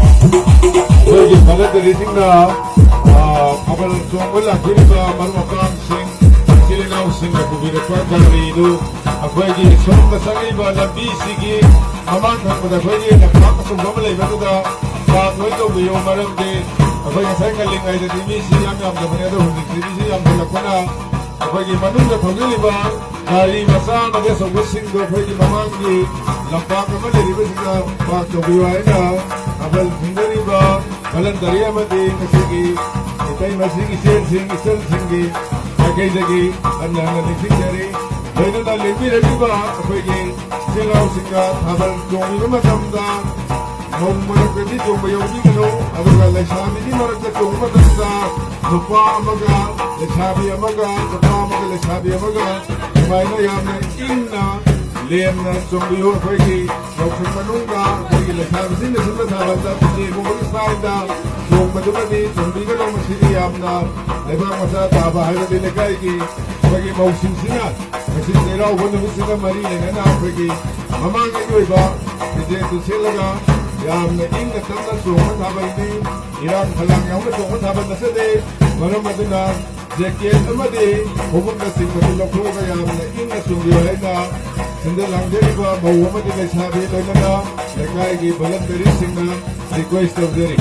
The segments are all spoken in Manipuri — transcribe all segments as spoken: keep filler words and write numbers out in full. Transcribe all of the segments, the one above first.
ꯑꯩꯈꯣꯏꯒꯤ ꯚꯣꯂꯟꯇꯔꯤꯁꯤꯡꯅ, ꯑ, ꯊꯥꯕꯜ ꯆꯣꯡꯕ ꯂꯥꯛꯄꯤꯔꯤꯕ ꯃꯔꯨꯞ ꯃꯄꯥꯡꯁꯤꯡ, ꯏꯆꯤꯜ ꯏꯅꯥꯎꯁꯤꯡꯅ ꯄꯨꯕꯤꯔꯛꯄ ꯒꯥꯔꯤꯗꯨ ꯑꯩꯈꯣꯏꯒꯤ ꯁꯣꯝꯗ ꯆꯪꯉꯛꯏꯕ ꯂꯝꯕꯤꯁꯤꯒꯤ ꯃꯃꯥꯡ ꯊꯪꯕꯗ ꯑꯩꯈꯣꯏꯒꯤ ꯂꯝꯄꯥꯛ ꯑꯆꯧꯕ ꯑꯃ ꯂꯩꯕꯗꯨꯗ ꯄꯥꯔꯛ ꯂꯣꯏ ꯇꯧꯕꯤꯌꯨ꯫ ꯃꯔꯝꯗꯤ ꯑꯩꯈꯣꯏ ꯉꯁꯥꯏ ꯉꯜꯂꯤꯉꯩꯗꯗꯤ ꯃꯤꯁꯤ ꯌꯥꯝ ꯌꯥꯝꯗꯕꯅꯤ, ꯑꯗꯣ ꯍꯧꯖꯤꯛꯇꯤ ꯃꯤꯁꯤ ꯌꯥꯝꯈꯠꯂꯛꯄꯅ ꯑꯩꯈꯣꯏꯒꯤ ꯃꯅꯨꯡꯗ ꯊꯧꯖꯤꯜꯂꯤꯕ ꯒꯥꯔꯤ ꯃꯆꯥ ꯑꯃꯗꯤ ꯑꯆꯧꯕꯁꯤꯡꯗꯣ ꯑꯩꯈꯣꯏꯒꯤ ꯃꯃꯥꯡꯒꯤ ꯂꯝꯄꯥꯛ ꯑꯃ ꯂꯩꯔꯤꯕꯁꯤꯗ ꯄꯥꯔꯛ ꯇꯧꯕꯤꯌꯨ ꯍꯥꯏꯅ ꯊꯥꯕꯜ ꯁꯤꯟꯖꯔꯤꯕ ꯚꯣꯂꯟꯇꯔꯤ ꯑꯃꯗꯤ ꯉꯁꯤꯒꯤ ꯏꯇꯩꯃꯁꯤꯡ, ꯏꯆꯦꯁꯤꯡ, ꯏꯆꯜꯁꯤꯡꯒꯤ ꯃꯥꯏꯀꯩꯗꯒꯤ ꯍꯟꯅ ꯍꯟꯅ ꯅꯤꯡꯁꯤꯡꯖꯔꯤ꯫ ꯂꯣꯏꯅꯅ ꯂꯦꯡꯕꯤꯔꯛꯂꯤꯕ ꯑꯩꯈꯣꯏꯒꯤ ꯏꯆꯤꯜ ꯏꯅꯥꯎꯁꯤꯡꯒ ꯊꯥꯕꯜ ꯆꯣꯡꯂꯤꯕ ꯃꯇꯝꯗ ꯃꯧ ꯃꯔꯛꯇꯗꯤ ꯆꯣꯡꯕ ꯌꯥꯎꯕꯤꯒꯅꯨ, ꯑꯗꯨꯒ ꯂꯩꯁꯥꯕꯤꯒꯤ ꯃꯔꯛꯇ ꯆꯣꯡꯕ ꯃꯇꯝꯗ ꯅꯨꯄꯥ ꯑꯃꯒ ꯂꯩꯁꯥꯕꯤ ꯑꯃꯒ, ꯅꯨꯄꯥ ꯑꯃꯒ ꯂꯩꯁꯥꯕꯤ ꯑꯃꯒ ꯁꯨꯃꯥꯏꯅ ꯌꯥꯝꯅ ꯏꯪꯅ ꯂꯦꯝꯅ ꯆꯣꯡꯕꯤꯌꯨ꯫ ꯑꯩꯈꯣꯏꯒꯤ ꯌꯥꯎꯁꯪ ꯃꯅꯨꯡꯗ ꯑꯩꯈꯣꯏꯒꯤ ꯂꯩꯁꯥꯕꯤꯁꯤꯡꯅ ꯁꯤꯟꯕ ꯁꯥꯕꯗ ꯐꯤꯖꯦ ꯃꯣꯏꯒꯤ ꯁ꯭ꯇꯥꯏꯜꯗ ꯆꯣꯡꯕꯗꯨꯃꯗꯤ ꯆꯣꯡꯕꯤꯒꯅꯨ꯫ ꯃꯁꯤꯗꯤ ꯌꯥꯝꯅ ꯂꯩꯕꯥꯛ ꯃꯆꯥ ꯇꯥꯕ ꯍꯥꯏꯕꯗꯤ ꯂꯩꯀꯥꯏꯒꯤ ꯑꯩꯈꯣꯏꯒꯤ ꯃꯧꯁꯤꯡꯁꯤꯅ ꯉꯁꯤ ꯆꯩꯔꯥꯎꯕ ꯅꯨꯃꯤꯠꯁꯤꯒ ꯃꯔꯤ ꯂꯩꯅꯅ ꯑꯩꯈꯣꯏꯒꯤ ꯃꯃꯥꯡꯉꯩꯒꯤ ꯑꯣꯏꯕ ꯐꯤꯖꯦꯠꯇꯨ ꯁꯦꯠꯂꯒ ꯌꯥꯝꯅ ꯏꯪꯅ ꯇꯞꯅ ꯆꯣꯡꯕ ꯊꯥꯕꯜꯅꯤ꯫ ꯏꯔꯥꯡ ꯐꯂꯥꯡ ꯌꯥꯎꯅ ꯆꯣꯡꯕ ꯊꯥꯕꯜ ꯅꯠꯆꯗꯦ꯫ ꯃꯔꯝ ꯑꯗꯨꯅ ꯖꯦꯀꯦꯠ ꯑꯃꯗꯤ ꯈꯣꯡꯎꯞꯅꯆꯤꯡꯕꯗꯨ ꯂꯧꯊꯣꯛꯑꯒ ꯌꯥꯝꯅ ꯏꯪꯅ ꯆꯣꯡꯕꯤꯌꯨ ꯍꯥꯏꯅ ꯁꯤꯟꯗ ꯂꯥꯡꯖꯔꯤꯕ ꯃꯧ ꯑꯃꯗꯤ ꯂꯩꯁꯥꯕꯤ ꯂꯣꯏꯅꯅ ꯂꯩꯀꯥꯏꯒꯤ ꯚꯣꯂꯟꯇꯔꯤꯁꯤꯡꯅ ꯔꯤꯀ꯭ꯋꯦꯁ ꯇꯧꯖꯔꯤ꯫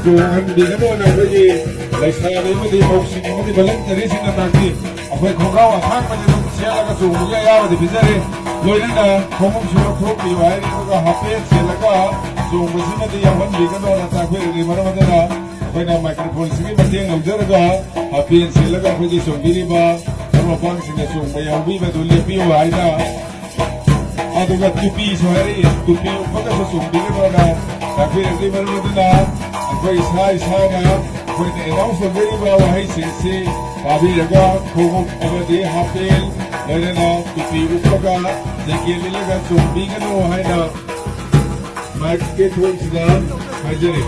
ꯆꯣꯡꯍꯟꯕꯤꯒꯅꯣꯅ ꯑꯩꯈꯣꯏꯒꯤ ꯂꯩꯁꯥꯕꯤ ꯑꯃꯗꯤ ꯃꯧꯁꯤꯡ ꯑꯃꯗꯤ ꯚꯣꯂꯟꯇꯔꯤꯁꯤꯡꯅ ꯇꯥꯛꯄꯤ꯫ ꯑꯩꯈꯣꯏ ꯈꯣꯡꯒ꯭ꯔꯥꯎ ꯑꯁꯥꯡꯕꯁꯤ ꯑꯗꯨꯝ ꯁꯦꯠꯂꯒ ꯆꯣꯡꯕꯒꯤ ꯑꯌꯥꯕꯗꯤ ꯄꯤꯖꯔꯤ꯫ ꯂꯣꯏꯅꯅ ꯈꯣꯡꯎꯞꯁꯨ ꯂꯧꯊꯣꯛꯄꯤꯌꯨ ꯍꯥꯏꯔꯤ, ꯑꯗꯨꯒ ꯍꯥꯐ ꯄꯦꯟ ꯁꯦꯠꯂꯒ ꯆꯣꯡꯕꯁꯤꯃꯗꯤ ꯌꯥꯎꯍꯟꯕꯤꯒꯅꯣꯅ ꯇꯥꯛꯄꯤꯔꯛꯂꯤ꯫ ꯃꯔꯝ ꯑꯗꯨꯅ ꯑꯩꯈꯣꯏꯅ ꯃꯥꯏꯀ꯭ꯔꯣꯐꯣꯟꯁꯤꯒꯤ ꯃꯇꯦꯡ ꯂꯧꯖꯔꯒ ꯍꯥꯐ ꯄꯦꯟ ꯁꯦꯠꯂꯒ ꯑꯩꯈꯣꯏꯒꯤ ꯆꯣꯡꯕꯤꯔꯤꯕ ꯃꯔꯨꯞ ꯃꯄꯥꯡꯁꯤꯡꯅ ꯆꯣꯡꯕ ꯌꯥꯎꯕꯤꯕꯗꯨ ꯂꯦꯞꯄꯤꯌꯨ ꯍꯥꯏꯅ, ꯑꯗꯨꯒ ꯇꯨꯄꯤꯁꯨ ꯍꯥꯏꯔꯛꯏ, ꯇꯨꯄꯤ ꯎꯞꯄꯒꯁꯨ ꯆꯣꯡꯕꯤꯒꯅꯣꯅ ꯇꯥꯛꯄꯤꯔꯛꯂꯤ꯫ ꯃꯔꯝ ꯑꯗꯨꯅ ꯑꯩꯈꯣꯏ ꯏꯁꯥ ꯏꯁꯥꯅ ꯑꯩꯈꯣꯏꯅ ꯑꯦꯅꯥꯎꯟꯁ ꯇꯧꯖꯔꯤꯕ ꯋꯥꯍꯩꯁꯤꯡꯁꯤ ꯇꯥꯕꯤꯔꯒ ꯈꯣꯡꯎꯞ ꯑꯃꯗꯤ ꯍꯥꯐ ꯄꯦꯟ, ꯂꯣꯏꯅꯅ ꯇꯨꯄꯤ ꯎꯞꯄꯒ ꯖꯦꯀꯦꯠ ꯂꯤꯠꯂꯒ ꯆꯣꯡꯕꯤꯒꯅꯨ ꯍꯥꯏꯅ ꯃꯥꯏꯛꯀꯤ ꯊꯣꯡꯁꯤꯗ ꯍꯥꯏꯖꯔꯤ꯫